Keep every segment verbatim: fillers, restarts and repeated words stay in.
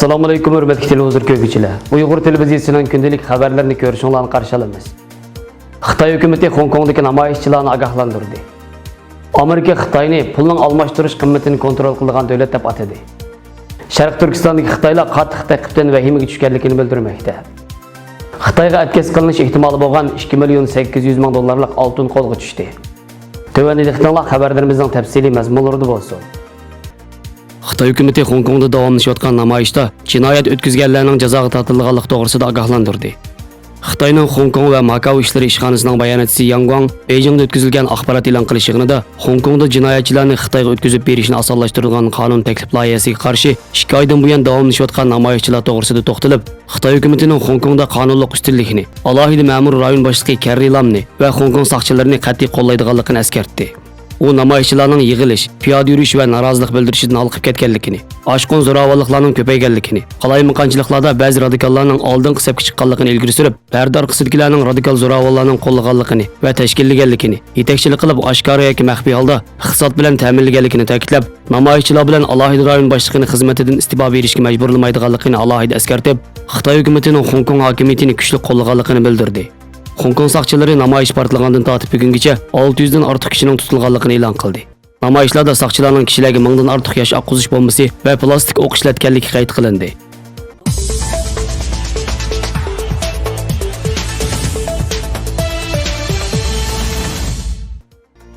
ئەسسالامۇئەلەيكۇم، ھۆرمەتلىك تېلېۋىزور كۆرگۈچىلەر. ئۇيغۇر تېلېۋىزىيىسىنىڭ كۈندىلىك خەۋەرلىرىنى كۆرۈشۈڭلارنى قارشى ئالىمىز. خىتاي ھۆكۈمىتى خوڭكوڭدىكى نامايىشچىلارنى ئاگاھلاندۇردى. ئامېرىكا خىتاينى پۇلنىڭ ئالماشتۇرۇش قىممىتىنى كونترول قىلىدىغان دۆلەت دەپ ئاتىدى. شەرقىي تۈركىستاندىكى خىتايلار قاتتىق تەقىبتىن ۋەھىمىگە چۈشكەنلىكىنى بىلدۈرمەكتە. خىتايغا ئەتكەس قىلىنىش ئېھتىمالى بولغان ئىككى مىليون سەككىز يۈز مىڭ دوللارلىق ئالتۇن قولغا چۈشتى. تۆۋەندە دىققىتىڭلار خەۋەرلىرىمىزنىڭ تەپسىلىي مەزمۇنلىرىدا بولسۇن. خىتاي ھۆكۈمىتى خوڭكوڭدا داۋاملىشىۋاتقان نامايىشتا جىنايەت ئۆتكۈزگەنلەرنىڭ جازاغا تارتىلىدىغانلىقى توغرىسىدا ئاگاھلاندۇردى. خىتاينىڭ خوڭكوڭ ۋە ماكاۋ ئىشلىرى ئىشخانىسىنىڭ باياناتچىسى ياڭ گۇاڭ بېيجىڭدا ئۆتكۈزۈلگەن ئاخبارات ئېلان قىلىش يىغىنىدا خوڭكوڭدا جىنايەتچىلەرنى خىتايغا ئۆتكۈزۈپ بېرىشنى ئاسانلاشتۇرىدىغان قانۇن تەكلىپ لايىھەسىگە قارشى ئىككى ئايدىن بۇيان داۋاملىشىۋاتقان نامايىشچىلار توغرىسىدا توختىلىپ، خىتاي ھۆكۈمىتىنىڭ خوڭكوڭدا قانۇنلۇق ئۈستۈنلۈكنى، ئالاھىدە مەمۇرىي رايون باشلىقى كەررى لامنى ۋە خوڭكوڭ ساقچىلىرىنى قەتئىي قوللايدىغانلىقىنى ئەسكەرتتى. ئۇ نامايىشچىلارنىڭ يىغىلىش، پىيادە يۈرۈش ۋە نارازىلىق بىلدۈرۈشىدىن ھالقىپ كەتكەنلىكىنى، ئاشقۇن زوراۋانلىقلارنىڭ كۆپەيگەنلىكىنى، قالايمىقانچىلىقلاردا بەزى رادىكاللارنىڭ ئالدىنقى سەپكە چىققانلىقىنى ئىلگىرى سۈرۈپ، پەردە ئارقىسىدىكىلەرنىڭ رادىكال زوراۋانلارنىڭ قوللىغانلىقىنى ۋە تەشكىللىگەنلىكىنى، يېتەكچىلىك قىلىپ ئاشكارا ياكى مەخپىي ھالدا ئىقتىساد بىلەن تەمىنلىگەنلىكىنى تەكىتلەپ، نامايىشچىلار بىلەن ئالاھىدە رايون باشلىقىنى خىزمىتىدىن ئىستېپا بېرىشكە مەجبۇرلىمايدىغانلىقىنى ئالاھىدە ئەسكەرتىپ، خىتاي ھۆكۈمىتىنىڭ خوڭكوڭ ھاكىمىيىتىنى كۈچلۈك قوللىغانلىقىنى بىلدۈردى. خوڭكوڭ ساقچىلىرى نامايىش پارتلىغاندىن تارتىپ بۈگۈنگىچە ئالتە يۈزدىن ئارتۇق كىشىنىڭ تۇتۇلغانلىقىنى ئېلان قىلدى. نامايىشلاردا ساقچىلارنىڭ كىشىلەرگە مىڭدىن ئارتۇق ياش ئاققۇزۇش بومبىسى ۋە پىلاستىك ئوق ئىشلەتكەنلىكى قەيت قىلىندى.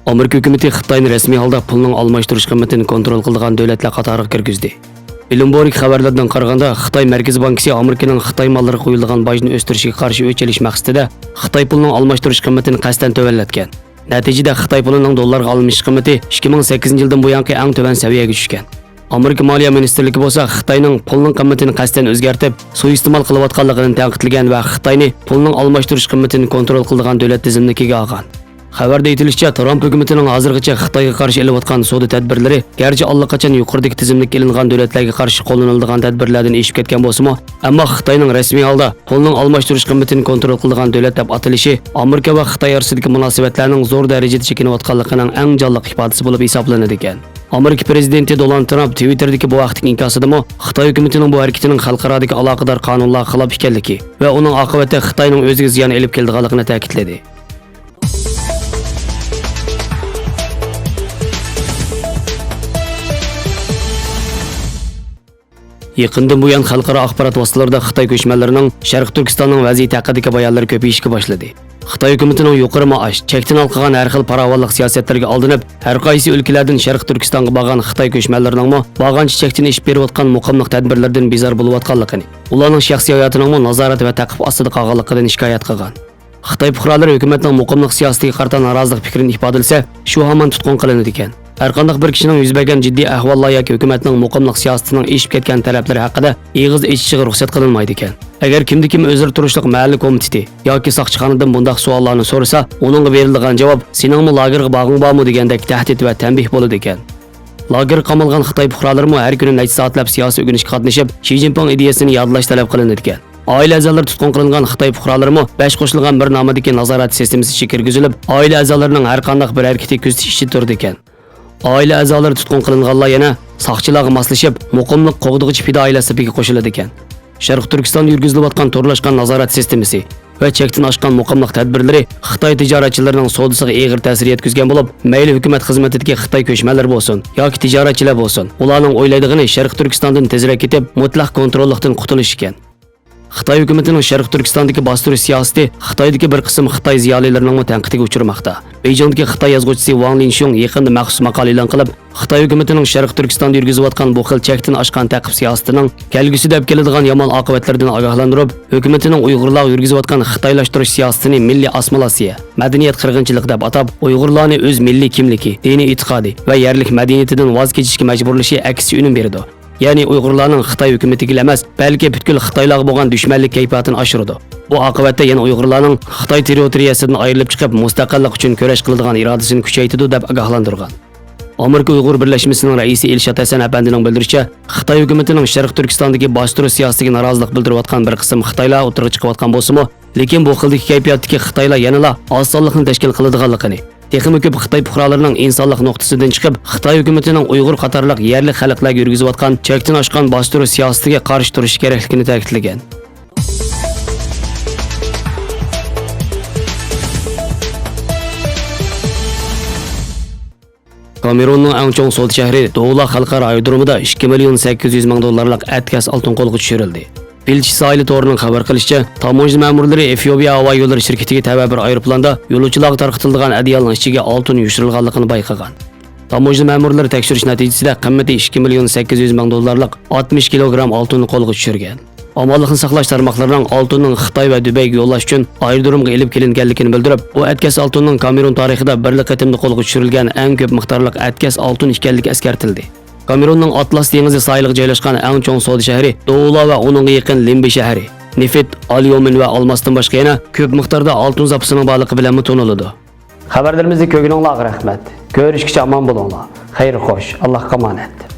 ئامېرىكا ھۆكۈمىتى خىتاينى رەسمىي ھالدا پۇلنىڭ ئالماشتۇرۇش قىممىتىنى كونترول قىلىدىغان دۆلەتلەر قاتارىغا كىرگۈزدى. بلومبېرگ خەۋەرلىرىدىن قارىغاندا، خىتاي مەركىزىي بانكىسى ئامېرىكىنىڭ خىتاي ماللىرىغا قويۇلىدىغان باجنى ئۆستۈرۈشىگە قارشى ئۆچ ئېلىش مەقسىتىدە خىتاي پۇلىنىڭ ئالماشتۇرۇش قىممىتىنى قەستەن تۆۋەنلەتكەن. نەتىجىدە، خىتاي پۇلىنىڭ دوللارغا ئالمىشىش قىممىتى ئىككى مىڭ سەككىزىنچى يىلدىن بۇيانقى ئەڭ تۆۋەن سەۋىيەگە چۈشكەن. ئامېرىكا مالىيە مىنىستىرلىكى بولسا خىتاينىڭ پۇلنىڭ قىممىتىنى قەستەن ئۆزگەرتىپ، سۇيىئىستېمال قىلىۋاتقانلىقىنى تەنقىدلىگەن ۋە خىتاينى پۇلنىڭ ئالماشتۇرۇش قىممىتىنى كونترول قىلىدىغان دۆلەت تىزىملىكىگە ئالغان. خەۋەردە ئېيتىلىشىچە، ترامپ ھۆكۈمىتىنىڭ ھازىرغىچە خىتايغا قارشى ئېلىۋاتقان سودا تەدبىرلىرى گەرچە ئاللىقاچان يۇقىرىدىكى تىزىملىككە ئېلىنغان دۆلەتلەرگە قارشى قوللىنىلىدىغان تەدبىرلەردىن ئېشىپ كەتكەن بولسىمۇ، ئەمما خىتاينىڭ رەسمىي ھالدا پۇلنىڭ ئالماشتۇرۇش قىممىتىنى كونترول قىلىدىغان دۆلەت دەپ ئاتىلىشى ئامېرىكا ۋە خىتاي ئارىسىدىكى مۇناسىۋەتلەرنىڭ زور دەرىجىدە چېكىنىۋاتقانلىقىنىڭ ئەڭ جانلىق ئىپادىسى بولۇپ ھېسابلىنىدىكەن. ئامېرىكا پىرېزىدېنتى دونالد ترامپ تىۋىتتېردىكى بۇ ھەقتىكى ئىنكاسىدىمۇ خىتاي ھۆكۈمىتىنىڭ بۇ ھەرىكىتىنىڭ خەلقئارادىكى ئالاقىدار قانۇنلارغا خىلاپ ئىكەنلىكى ۋە ئۇنىڭ ئاقىۋەتتە خىتاينىڭ ئۆزىگە زىيان ئېلىپ كېلىدىغانلىقىنى تەكىتلىدى. يېقىندىن بۇيان خەلقئارا ئاخبارات ۋاسىتىلىرىدا خىتاي كۆچمەنلىرىنىڭ شەرقىي تۈركىستاننىڭ ۋەزىيىتى ھەققىدىكى بايانلىرى كۆپىيىشكە باشلىدى. خىتاي ھۆكۈمىتىنىڭ يۇقىرى مائاش، چەكتىن ھالقىغان ھەر خىل پاراۋانلىق سىياسەتلىرىگە ئالدىنىپ، ھەر قايسى ئۆلكىلەردىن شەرقىي تۈركىستانغا بارغان خىتاي كۆچمەنلىرىنىڭمۇ بارغانچە چەكتىن ئېشىپ بېرىۋاتقان مۇقىملىق تەدبىرلىرىدىن بىزار بولۇۋاتقانلىقىنى، ئۇلارنىڭ شەخسىي ھاياتىنىڭمۇ نازارەت ۋە تەقىب ئاستىدا قالغانلىقىدىن شىكايەت قىلغان. خىتاي پۇقرالىرى ھۆكۈمەتنىڭ مۇقىملىق سىياسىتىگە قارىتا نارازىلىق پىكرىنى ئىپادىلىسە، شۇ ھامان تۇتقۇن قىلىنىدىكەن. ھەرقانداق بىر كىشىنىڭ يۈز بەرگەن جىددىي ئەھۋاللار ياكى ھۆكۈمەتنىڭ مۇقىملىق سىياسىتىنىڭ ئېشىپ كەتكەن تەرەپلىرى ھەققىدە ئېغىز ئېچىشىغا رۇخسەت قىلىنمايدىكەن. ئەگەر كىمدە كىم ئۆزرە تۇرۇشلۇق مەھەللە كومىتېتى ياكى ساقچىخانىدىن بۇنداق سوئاللارنى سورىسا، ئۇنىڭغا بېرىلىدىغان جاۋاب، سېنىڭمۇ لاگېرغا بارغۇڭ بارمۇ دېگەندەك تەھدىت ۋە تەنبىھ بولىدىكەن. لاگېرغا قامالغان خىتاي پۇقرالىرىمۇ ھەر كۈنى نەچچە سائەتلەپ سىياسىي ئۆگىنىشكە قاتنىشىپ، شى جىنپىڭ ئىدىيەسىنى يادلاش تەلەپ قىلىنىدىكەن. ئائىلە ئەزالىرى تۇتقۇن قىلىنغان خىتاي پۇقرالىرىمۇ بەش قوشۇلغان بىر نامىدىكى نازارەت سىستېمىسى ئىچىگە كىرگۈزۈلۈپ، ئائىلە ئەزالىرىنىڭ ھەر قانداق بىر ھەرىكىتى كۆزىتىش ئىچىدە تۇرىدىكەن. ئائىلە ئەزالىرى تۇتقۇن قىلىنغانلار يەنە ساقچىلارغا ماسلىشىپ، مۇقىملىق قوغدىغۇچى پىدائىيلار سېپىگە قوشۇلىدىكەن. شەرقىي تۈركىستاندا يۈرگۈزۈلۈۋاتقان تورلاشقان نازارەت سىستېمىسى ۋە چەكتىن ئاشقان مۇقىملىق تەدبىرلىرى خىتاي تىجارەتچىلىرىنىڭ سودىسىغا ئېغىر تەسىر يەتكۈزگەن بولۇپ، مەيلى ھۆكۈمەت خىزمىتىدىكى خىتاي كۆچمەنلىرى بولسۇن ياكى تىجارەتچىلەر بولسۇن، ئۇلارنىڭ ئويلايدىغىنى شەرقىي تۈركىستاندىن تېزرەك كېتىپ، مۇتلەق كونتروللۇقتىن قۇتۇلۇش ئىكەن. خىتاي ھۆكۈمىتىنىڭ شەرقىي تۈركىستاندىكى باستۇرۇش سىياسىتى خىتايدىكى بىر قىسىم خىتاي زىيالىيلىرىنىڭمۇ تەنقىدىگە ئۇچرىماقتا. بېيجىڭدىكى خىتاي يازغۇچىسى ۋاڭ لىنشۈڭ يېقىندا مەخسۇس ماقالە ئېلان قىلىپ، خىتاي ھۆكۈمىتىنىڭ شەرقىي تۈركىستاندا يۈرگۈزۈۋاتقان بۇ خىل چەكتىن ئاشقان تەقىب سىياسىتىنىڭ كەلگۈسىدە ئەپ كېلىدىغان يامان ئاقىۋەتلىرىدىن ئاگاھلاندۇرۇپ، ھۆكۈمىتىنىڭ ئۇيغۇرلارغا يۈرگۈزۈۋاتقان خىتايلاشتۇرۇش سىياسىتىنى مىللىي ئاسسىمىلياتسىيە، مەدەنىيەت قىرغىنچىلىقى دەپ ئاتاپ، ئۇيغۇرلارنى ئۆز مىللىي كىملىكى، دىنىي ئېتىقادى ۋە يەرلىك مەدەنىيىتىدىن ۋاز كېچىشكە مەجبۇرلىشى ئەكسىچە ئۈنۈم بېرىدۇ. يەنى ئۇيغۇرلارنىڭ خىتاي ھۆكۈمىتىگىلا ئەمەس، بەلكى پۈتكۈل خىتايلارغا بولغان دۈشمەنلىك كەيپىياتىنى ئاشۇرىدۇ. بۇ ئاقىۋەتتە يەنە ئۇيغۇرلارنىڭ خىتاي تېررىتورىيەسىدىن ئايرىلىپ چىقىپ، مۇستەقىللىق ئۈچۈن كۈرەش قىلىدىغان ئىرادىسىنى كۈچەيتىدۇ، دەپ ئاگاھلاندۇرغان. ئامېرىكا ئۇيغۇر بىرلەشمىسىنىڭ رەئىسى ئىلشات ھەسەن ئەپەندىنىڭ بىلدۈرۈشىچە، خىتاي ھۆكۈمىتىنىڭ شەرقىي تۈركىستاندىكى باستۇرۇش سىياسىتىگە نارازىلىق بىلدۈرۈۋاتقان بىر قىسىم خىتايلار ئوتتۇرىغا چىقىۋاتقان بولسىمۇ، لېكىن بۇ خىلدىكى كەيپىياتتىكى خىتايلار يەنىلا ئاز سانلىقنى تەشكىل قىلىدىغانلىقىنى، تېخىمۇ كۆپ خىتاي پۇقرالىرىنىڭ ئىنسانلىق نۇقتىسىدىن چىقىپ، خىتاي ھۆكۈمىتىنىڭ ئۇيغۇر قاتارلىق يەرلىك خەلقلەرگە يۈرگۈزۈۋاتقان چەكتىن ئاشقان باستۇرۇش سىياسىتىگە قارشى تۇرۇشى كېرەكلىكىنى تەكىتلىگەن. كامېروننىڭ ئەڭ چوڭ سودا شەھىرى دوۋلا خەلقئارا ئايرودرومىدا ئىككى مىليون سەككىز يۈز مىڭ دوللارلىق ئەتكەس ئالتۇن قولغا چۈشۈرۈلدى. ئىلچى ساھىلى تورىنىڭ خەۋەر قىلىشىچە، تاموژنا مەمۇرلىرى ئېفىئوپىيە ھاۋا يوللىرى شىركىتىگە تەۋە بىر ئايروپىلاندا يولۇچىلارغا تارقىتىلىدىغان ئەدىيالنىڭ ئىچىگە ئالتۇن يوشۇرۇلغانلىقىنى بايقىغان. تاموژنا مەمۇرلىرى تەكشۈرۈش نەتىجىسىدە قىممىتى ئىككى مىليون سەككىز يۈز مىڭ دوللارلىق ئاتمىش كىلوگرام ئالتۇننى قولغا چۈشۈرگەن. ئامانلىقنى ساقلاش تارماقلىرىنىڭ ئالتۇننىڭ خىتاي ۋە دۇبەيگە يوللاش ئۈچۈن ئايرودرومغا ئېلىپ كېلىنگەنلىكىنى بىلدۈرۈپ، بۇ ئەتكەس ئالتۇننىڭ كامېرون تارىخىدا بىرلا قېتىمدا قولغا چۈشۈرۈلگەن ئەڭ كۆپ مىقدارلىق ئەتكەس ئالتۇن ئىكەنلىكى ئەسكەرتىلدى. كامېروننىڭ ئاتلاس دېڭىزى ساھىلىغا جايلاشقان ئەڭ چوڭ سودا شەھىرى دوۋلا ۋە ئۇنىڭغا يېقىن لىمبى شەھىرى نېفىت، ئاليۇمىن ۋە ئالماستىن باشقا يەنە كۆپ مىقداردا ئالتۇن زاپىسىنىڭ بارلىقى بىلەنمۇ تونۇلىدۇ. خەۋەرلىرىمىزنى كۆرگىنىڭلارغا رەھمەت. كۆرۈشكىچە ئامان بولۇڭلار. خەير خوش. ئاللاھقا ئامانەت.